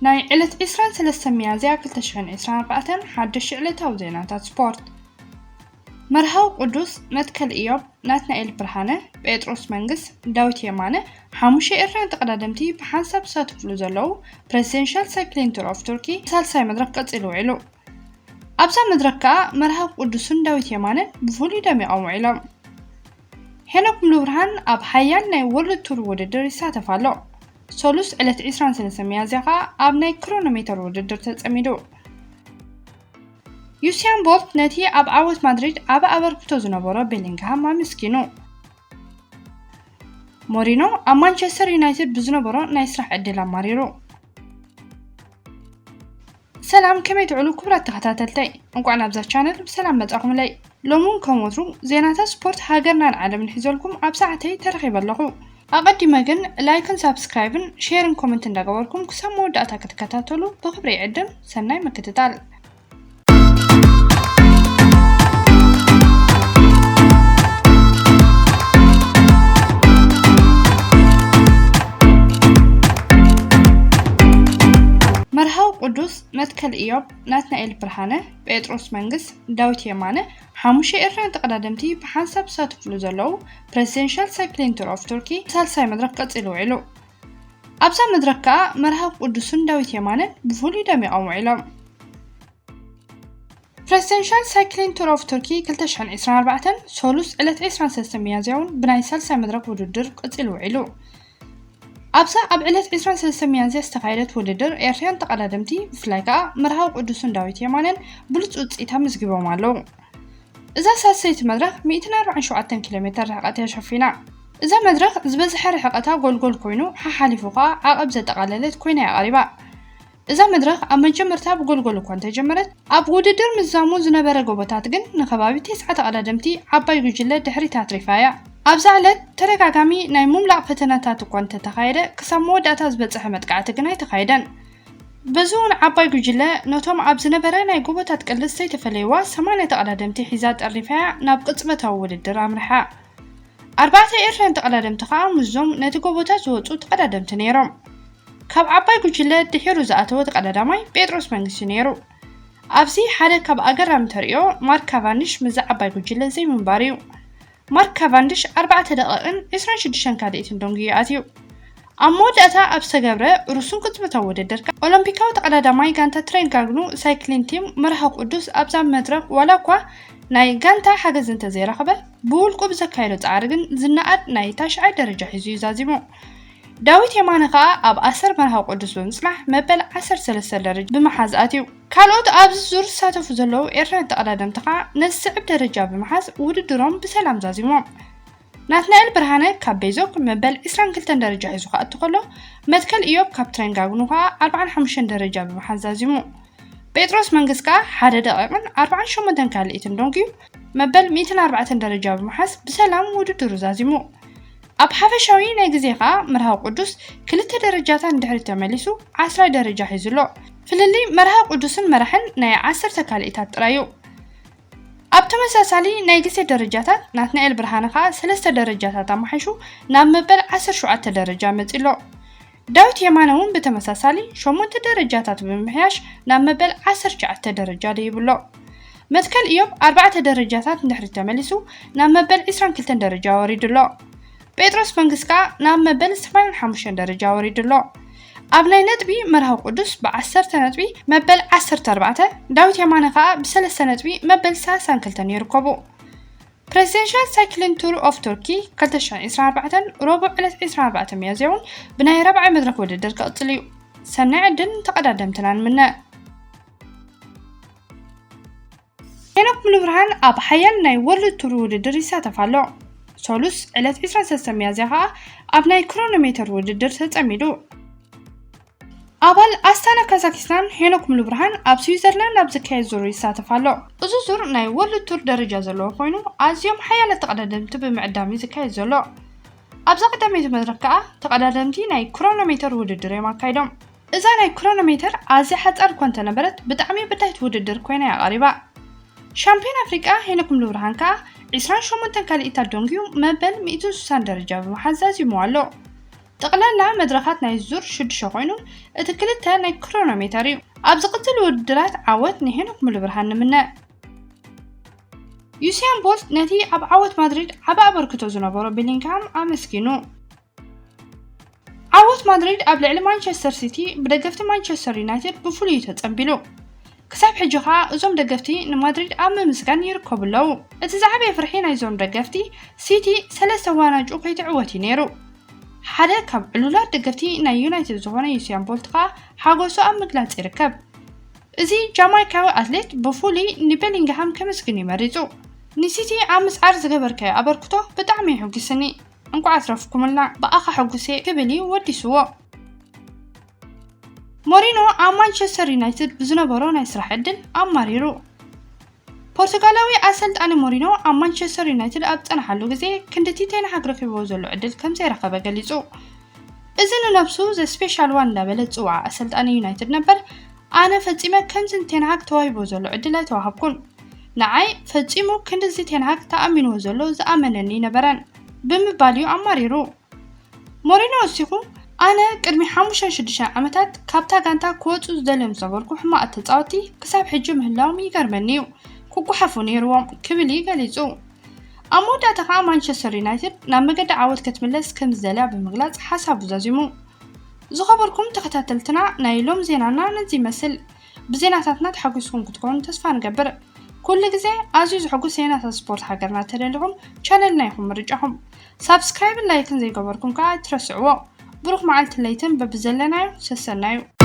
ናይ ዕለት ዕስራን ሰለስተን ሚያዝያ ክልተ ሽሕን ዕስራን ኣርባዕተን ሓደሽቲ ዕለታዊ ዜናታት ስፖርት። መርሃዊ ቅዱስ መትከል ኢዮብ ናትናኤል ብርሃነ፣ ጴጥሮስ መንግስ፣ ዳዊት የማነ፣ ሓሙሽተ ኤርትራውያን ተቐዳደምቲ ብሓንሳብ ዝሳተፍሉ ዘለዉ ፕሬዚደንሻል ሳይክሊን ቱር ኦፍ ቱርኪ ሳልሳይ መድረኽ ቀጺሉ ውዒሉ። ኣብዛ መድረኽ ከኣ መርሃዊ ቅዱስን ዳዊት የማነን ብፍሉይ ደሚቖም ውዒሎም። ሄኖክ ሙሉብርሃን ኣብ ሓያል ናይ ወርልድ ቱር ውድድር ይሳተፍ ኣሎ። ሰሉስ ዕለት ዕስራን ሰለስተን ሚያዝያ ከኣ ኣብ ናይ ክሮኖሜተር ውድድር ተጸሚዱ። ዩሲያን ቦልት ነቲ ኣብ ዓወት ማድሪድ ዓቢ ኣበርክቶ ዝነበሮ ቤሊንግሃም ኣመስጊኑ። ሞሪኖ ኣብ ማንቸስተር ዩናይትድ ብዝነበሮ ናይ ስራሕ ዕድል ኣማሪሩ። ሰላም፣ ከመይ ትውዕሉ ክቡራት ተኸታተልተይ? እንኳዕ ናብዛ ቻነል ብሰላም መጻኹምለይ። ሎሚ እውን ከም ወትሩ ዜናታት ስፖርት ሃገርናን ዓለምን ሒዘልኩም ኣብ ሰዓተይ ተረኺበ ኣለኹ። ኣቐዲመ ግን ላይክን ሳብስክራይብን ሼርን ኮመንት እንዳገበርኩም ክሳብ መወዳእታ ክትከታተሉ ብኽብሪ ይዕድም። ሰናይ ምክትታል። መርሃዊ ቅዱስ መትከል ኢዮብ ናትናኤል ብርሃነ፣ ጴጥሮስ መንግስ፣ ዳዊት የማነ፣ ሓሙሽተ ኤርትራውያን ተቐዳደምቲ ብሓንሳብ ዝሳተፍሉ ዘለዉ ፕሬዚደንሻል ሳይክሊን ቱር ኦፍ ቱርኪ ሳልሳይ መድረኽ ቀጺሉ ውዒሉ። ኣብዛ መድረኽ ከኣ መርሃዊ ቅዱስን ዳዊት የማነን ብፍሉይ ደሚቖም ውዒሎም። ፕሬዚደንሻል ሳይክሊን ቱር ኦፍ ቱርኪ ክልተ ሽሕን ዕስራን ኣርባዕተን ሰሉስ ዕለት ዕስራን ሰለስተን ሚያዝያ እውን ብናይ ሳልሳይ መድረኽ ውድድር ቀጺሉ ውዒሉ። ኣብዛ ኣብ ዕለት ዕስራን ሰለስተን ሚያዝያ ዝተኻየደት ውድድር ኤርትራውያን ተቐዳደምቲ ብፍላይ ከኣ መርሃዊ ቅዱስን ዳዊት የማነን ብሉጽ ውጽኢት ኣመዝጊቦም ኣለዉ። እዛ ሳልሰይቲ መድረኽ ሚእትን ኣርባዓን ሸውዓተን ኪሎ ሜተር ርሕቀት እያ ሸፊና። እዛ መድረኽ ዝበዝሐ ርሕቀታ ጎልጎል ኮይኑ፣ ሓሓሊፉ ከኣ ዓቐብ ዘጠቓለለት ኮይና እያ ቀሪባ። እዛ መድረኽ ኣብ መጀመርታ ብጎልጎል እኳ እንተጀመረት፣ ኣብ ውድድር ምዝዛሙ ዝነበረ ጎቦታት ግን ንከባቢ ተስዓ ተቐዳደምቲ ዓባይ ጉጅለ ድሕሪት ኣትሪፋ እያ። ኣብዛ ዕለት ተደጋጋሚ ናይ ምምላቕ ፈተነታት እኳ እንተተኻየደ፣ ክሳብ መወዳእታ ዝበጽሐ መጥቃዕቲ ግን ኣይተኻየደን። በዚ እውን ዓባይ ጉጅለ ነቶም ኣብ ዝነበረ ናይ ጎቦታት ቅልስ ዘይተፈለይዋ ሰማንያ ተቐዳደምቲ ሒዛ ጠርኒፋ እያ ናብ ቅጽበታዊ ውድድር ኣምሪሓ። ኣርባዕተ ኤርትራውያን ተቐዳደምቲ ከኣ ምስዞም ነቲ ጎቦታት ዝወጹ ተቐዳደምቲ ነይሮም። ካብ ዓባይ ጉጅለ ድሒሩ ዝኣተወ እቲ ቀዳዳማይ ጴጥሮስ መንግስቲ ነይሩ። ኣብዚ ሓደ ካብ ኣገራሚ ተርእዮ ማርክ ካቫንዲሽ ምስዚ ዓባይ ጉጅለ ዘይምንባር እዩ። ማርክ ካቫንዲሽ ኣርባዕተ ደቂቕን ዕስራን ሽዱሽተን ካልኢትን ደንጉዩ ኣትዩ። ኣብ መወዳእታ ኣብ ዝተገብረ ርሱን ቅጽበታዊ ውድድር ከኣ ኦሎምፒካዊ ተቐዳዳማይ ጋንታ ትሬንጋግኑ ሳይክሊን ቲም መርሃዊ ቅዱስ ኣብዛ መድረኽ ዋላ እኳ ናይ ጋንታ ሓገዝ እንተዘይረኸበ፣ ብውልቁ ብዘካየዶ ጻዕሪ ግን ዝነኣድ ናይ ታሽዓይ ደረጃ ሒዙ እዩ ዛዚሙ። ዳዊት የማነ ከኣ ኣብ ኣሰር መርሃዊ ቅዱስ ብምጽናሕ መበል ዓሰርተ ሰለስተ ደረጃ ብምሓዝ ኣትዩ። ካልኦት ኣብዚ ዙር ዝሳተፉ ዘለዉ ኤርትራውያን ተቐዳደምቲ ከኣ ነዚ ዝስዕብ ደረጃ ብምሓዝ ውድድሮም ብሰላም ዛዚሞም። ናትናኤል ብርሃነ ካብ ቤዞክ መበል ዕስራን ክልተን ደረጃ ሒዙ ክኣቱ ከሎ፣ መትከል ኢዮብ ካብ ትሬንጋግኑ ከኣ ኣርባዓን ሓሙሽተን ደረጃ ብምሓዝ ዛዚሙ። ጴጥሮስ መንግስ ከኣ ሓደ ደቂቕን ኣርባዓን ሸሞንተን ካልኢትን ደንጉዩ መበል ሚእትን ኣርባዕተን ደረጃ ብምሓዝ ብሰላም ውድድሩ ዛዚሙ። ኣብ ሓፈሻዊ ናይ ግዜ ከኣ መርሃዊ ቅዱስ ክልተ ደረጃታት ንድሕሪት ተመሊሱ ዓስራይ ደረጃ ሒዙ ኣሎ። ፍልልይ መርሃዊ ቅዱስን መራሕን ናይ ዓሰርተ ካልኢታት ጥራይ እዩ። ኣብ ተመሳሳሊ ናይ ግዜ ደረጃታት ናትናኤል ብርሃነ ከኣ ሰለስተ ደረጃታት ኣማሓይሹ ናብ መበል ዓሰርተ ሸውዓተ ደረጃ መጺኡ ኣሎ። ዳዊት የማነ እውን ብተመሳሳሊ ሸሞንተ ደረጃታት ብምምሕያሽ ናብ መበል ዓሰርተ ትሽዓተ ደረጃ ደይቡ ኣሎ። መትከል ኢዮብ ኣርባዕተ ደረጃታት ንድሕሪት ተመሊሱ ናብ መበል ዕስራን ክልተን ደረጃ ወሪዱ ኣሎ። ጴጥሮስ መንግስ ከኣ ናብ መበል ሰማንያን ሓሙሽተን ደረጃ ወሪዱ ኣሎ። ኣብ ናይ ነጥቢ መርሃዊ ቅዱስ ብዓሰርተ ነጥቢ መበል ዓሰርተ ኣርባዕተ፣ ዳዊት የማነ ከኣ ብሰለስተ ነጥቢ መበል ሰላሳን ክልተን ይርከቡ። ፕሬዚደንሻል ሳይክሊን ቱር ኦፍ ቱርኪ ክልተ ሽሕን ዕስራን ኣርባዕተን ረቡዕ ዕለት ዕስራን ኣርባዕተን ሚያዝያ እውን ብናይ ራብዓይ መድረኽ ውድድር ክቕጽል እዩ። ሰናይ ዕድል ንተቐዳደምትና ንምነ። ሄኖክ ሙሉብርሃን ኣብ ሓያል ናይ ወርልድ ቱር ውድድር ይሳተፍ ኣሎ። ሰሉስ ዕለት ዕስራን ሰለስተን ሚያዝያ ከኣ ኣብ ናይ ክሮኖሜተር ውድድር ተጸሚዱ። ኣባል ኣስታና ካዛኪስታን ሄኖክ ሙሉብርሃን ኣብ ስዊዘርላንድ ኣብ ዝካየድ ዙር ይሳተፍ ኣሎ። እዚ ዙር ናይ ወርልድ ቱር ደረጃ ዘለዎ ኮይኑ፣ ኣዝዮም ሓያላት ተቐዳደምቲ ብምዕዳም እዩ ዝካየድ ዘሎ። ኣብዛ ቀዳመይቲ መድረኽ ከኣ ተቐዳደምቲ ናይ ክሮኖሜተር ውድድር እዮም ኣካይዶም። እዛ ናይ ክሮኖሜተር ኣዝያ ሓጻር እኳ እንተነበረት፣ ብጣዕሚ በዳሂት ውድድር ኮይና እያ ቀሪባ። ሻምፒዮን ኣፍሪቃ ሄኖክ ሙሉብርሃን ከኣ ዕስራን ሸሞንተን ካልኢታት ደንጉዩ መበል ሚእትን ስሳን ደረጃ ብምሓዝ ዛዚሙ ኣሎ። ጠቕላላ መድረኻት ናይ ዙር ሽዱሽተ ኮይኑ፣ እቲ ክልተ ናይ ክሮኖሜተር እዩ። ኣብ ዝቕጽል ውድድራት ዓወት ንሄኖክ ሙሉብርሃን ንምነ። ዩሴን ቦልት ነቲ ኣብ ዓወት ማድሪድ ዓቢ ኣበርክቶ ዝነበሮ ቤሊንግሃም ኣመስጊኑ። ዓወት ማድሪድ ኣብ ልዕሊ ማንቸስተር ሲቲ ብደገፍቲ ማንቸስተር ዩናይትድ ብፍሉይ ተጸንቢሉ። ክሳብ ሕጂ ኸኣ እዞም ደገፍቲ ንማድሪድ ኣብ ምምስጋን ይርከቡ ኣለዉ። እቲ ዝዓበየ ፍርሒ ናይዞም ደገፍቲ፣ ሲቲ ሰለስተ ዋንጫ ከይትዕወት እዩ ነይሩ። ሓደ ካብ ዕሉላት ደገፍቲ ናይ ዩናይትድ ዝኾነ ዩሲያን ቦልት ኸኣ ሓጎሱ ኣብ ምግላጽ ይርከብ። እዚ ጃማይካዊ ኣትሌት ብፍሉይ ንቤሊንግሃም ከመስግን እዩ መሪጹ። ንሲቲ ኣብ ምስዓር ዝገበርካዮ ኣበርክቶ ብጣዕሚ የሕጒስኒ። እንቋዕ ኣትረፍኩምልና፣ ብኣኻ ሕጉስ እየ ክብል እዩ ወዲስዎ። ሞሪኖ ኣብ ማንቸስተር ዩናይትድ ብዝነበሮ ናይ ስራሕ ዕድል ኣማሪሩ። ፖርቱጋላዊ ኣሰልጣኒ ሞሪኖ ኣብ ማንቸስተር ዩናይትድ ኣብ ዝጸንሓሉ ግዜ ክንድቲ ቴን ሃግ ረኺብዎ ዘሎ ዕድል ከም ዘይረኸበ ገሊጹ። እዚ ንነብሱ ዘ ስፔሻል ዋን እንዳበለ ዝጽውዓ ኣሰልጣኒ ዩናይትድ ነበር፣ ኣነ ፈጺመ ከምዚ ንቴን ሃግ ተዋሂብዎ ዘሎ ዕድል ኣይተዋሃብኩን። ንዓይ ፈጺሙ ክንድዚ ቴን ሃግ ተኣሚንዎ ዘሎ ዝኣመነኒ ነበረን ብምባል እዩ ኣማሪሩ። ሞሪኖ ወሲኹ፣ ኣነ ቅድሚ ሓሙሽተ ሽዱሽተ ዓመታት ካብታ ጋንታ ክወጹ ዝደልዮም ዝነበርኩ ሕማቕ ተጻወቲ ክሳብ ሕጂ ምህላዎም ይገርመኒ እዩ። ክጓሓፉ ነይርዎም ክብል እዩ ገሊጹ። ኣብ መወዳእታ ኸኣ ማንቸስተር ዩናይትድ ናብ መገዲ ዓወት ክትምለስ ከም ዝደልያ ብምግላጽ ሓሳቡ ዛዚሙ። ዝኸበርኩም ተኸታተልትና ናይ ሎም ዜናና ነዚ ይመስል። ብዜናታትና ተሓጒስኩም ክትኮኑ ተስፋ ንገብር። ኩሉ ግዜ ኣዝዩ ዘሐጉስ ዜናታት ስፖርት ሃገርና ተደሊኹም ቻነልና ኢኹም ምርጫኹም። ሳብስክራይብን ላይክን ዘይገበርኩም ከኣ ኣይትረስዕዎ። ብሩኽ መዓልቲ ለይትን በብዘለናዮ ሰሰናዩ።